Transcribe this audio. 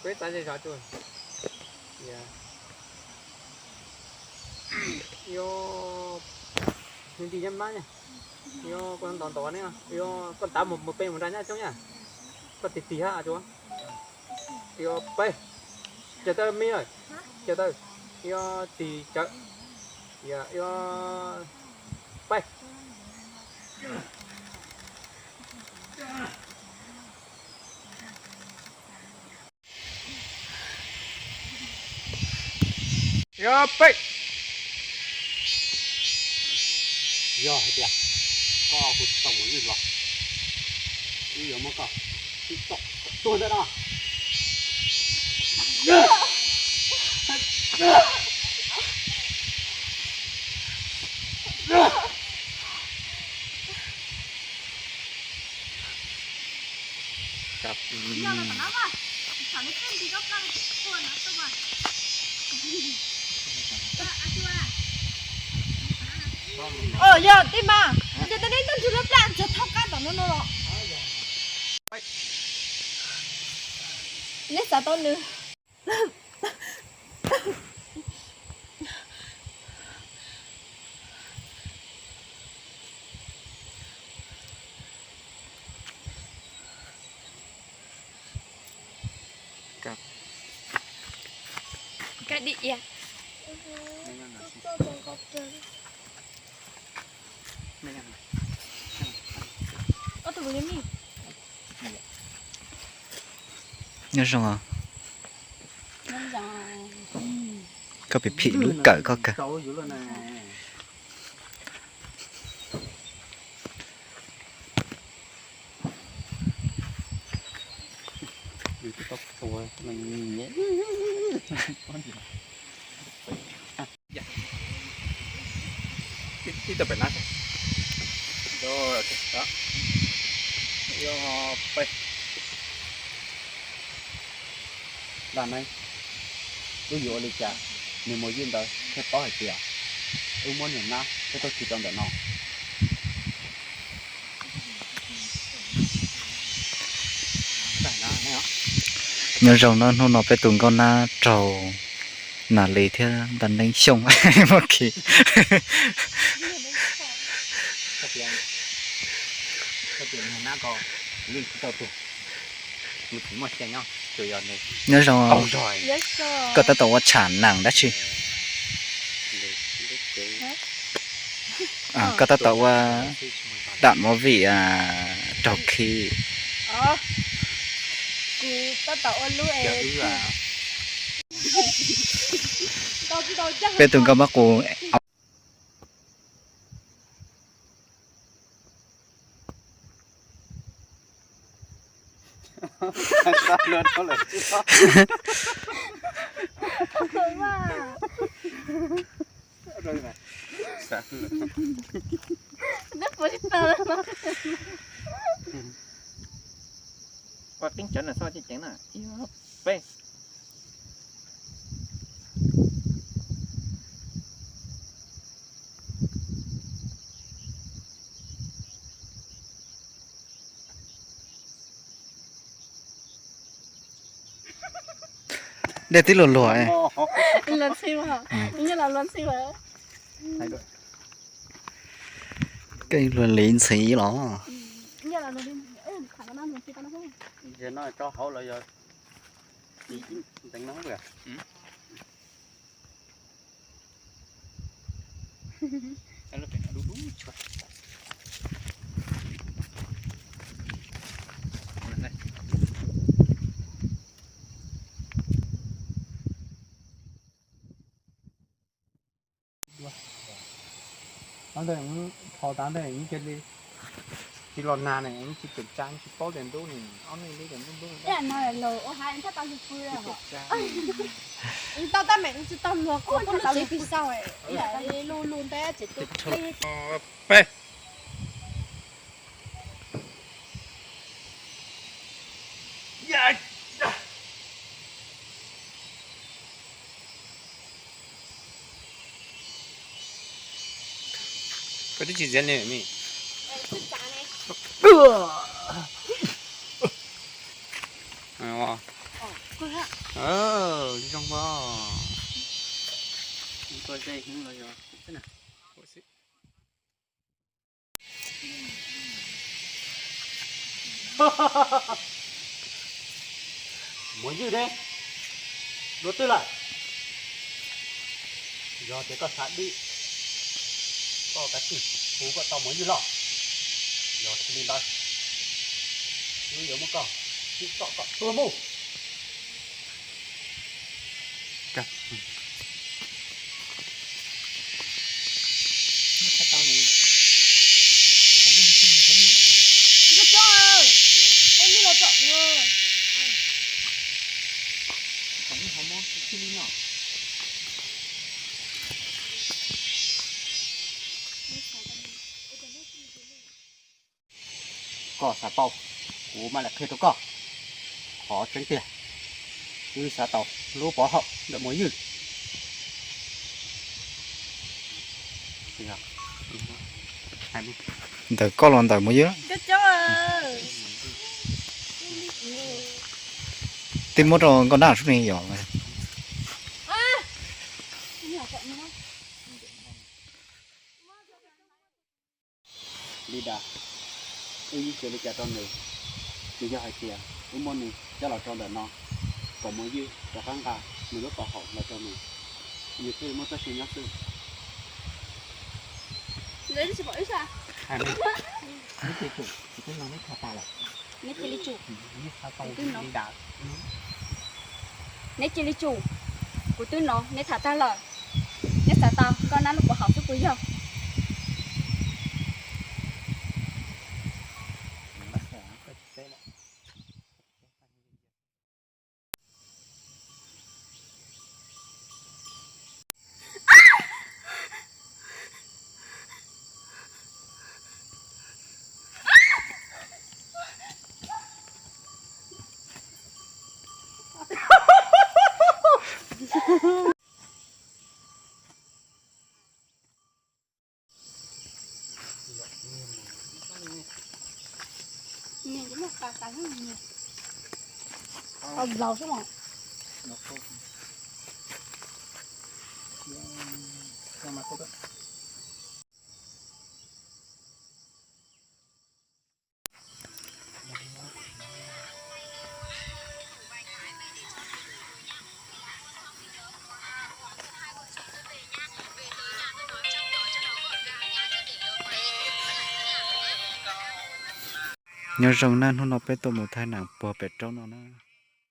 Peb txav zej zos tsuas. Yog, nti nti nyob mab ne. Yog koj ntaus ntaus ne. Yog koj tav mus mus pem mus nram nyab coob na. Koj tig tig hab tsuas. Yog peb. Cawm tawm me, cawm tawm. Yog tig cawm. Yog, yog peb. Yog peb. Yog hais tias koj hu tsis tau mus ywj los, wb yuav muab koj tib txoj tuag ntawm no. Yog tej mas, ntshe tej neb tuaj ntsug lub plab ntsug thauj qab tom no no los. Neb xav tau nws. Ka dim ia. Nyob zoo os. Koj phim phim lub kawm koj kawg. Ib tug pem na. Yog peb. Dab neeg, wb yuav ua li cas nws mus ywj ntawd thiaj paub hais tias wb muab niag nab thiab tau tsis rau ntawm no. Nyob zoo na, hnub no peb tus nkauj nab raug Nas Lis thiab Ntaj Neeb xyooj muab khi. Nyob zoo, koj tab tom ua tsham neem dab tsi? Koj tab tom ua dam movie raug khi. Peb tus nkauj mab qus. Qhov qeeb cawv no txhob ceev ceev na. Ib, ob, peb. Dej twb luag luag. Koj luag li ntxhi los. Thaum ntawd, thaum ntawd cia li tsis los nag ne, tsis tseem tsa, tsis paub tias ntub ne, ob me lub tias ntub ntub. Tau tab meem tsis tau luag kuv tau lub tsev pis sau, lub lub nte tsev tu. Peb. Koj twb tsis txiav li me. Zoo os. Muas ywj ne, dua twg lawm? Yog tias koj xav dim, koj kav tsij hu koj tau muas ywj los. Yog tsis li ntawd, wb yuav muab koj tsim txom kom tuag mus. Koj xav tau, kuv mam li qhia rau koj. Qhov tseeb tiag, wb xav tau lub pov haum ntawm muas ywj. Ntawm koj los ntawm muas ywj? Twb muab rau nkauj nab sub ni yom. Li das, wb yeej tsis li cas rau nws, tsuas yog hais tias wb muab nws coj los rau ntawm no kom muas ywj rov qab nqa nws lub pov haum los rau nws, nws thiaj li muaj txoj sia nyob xwb. Neb cia li tsum, kuv twb hnov neb tham tag lawm. Neb xav tau nkauj nab lub pov haum xwb puas yog? Nyob zoo na, hnub no peb tuaj mus thaij nam puag pem roob no na.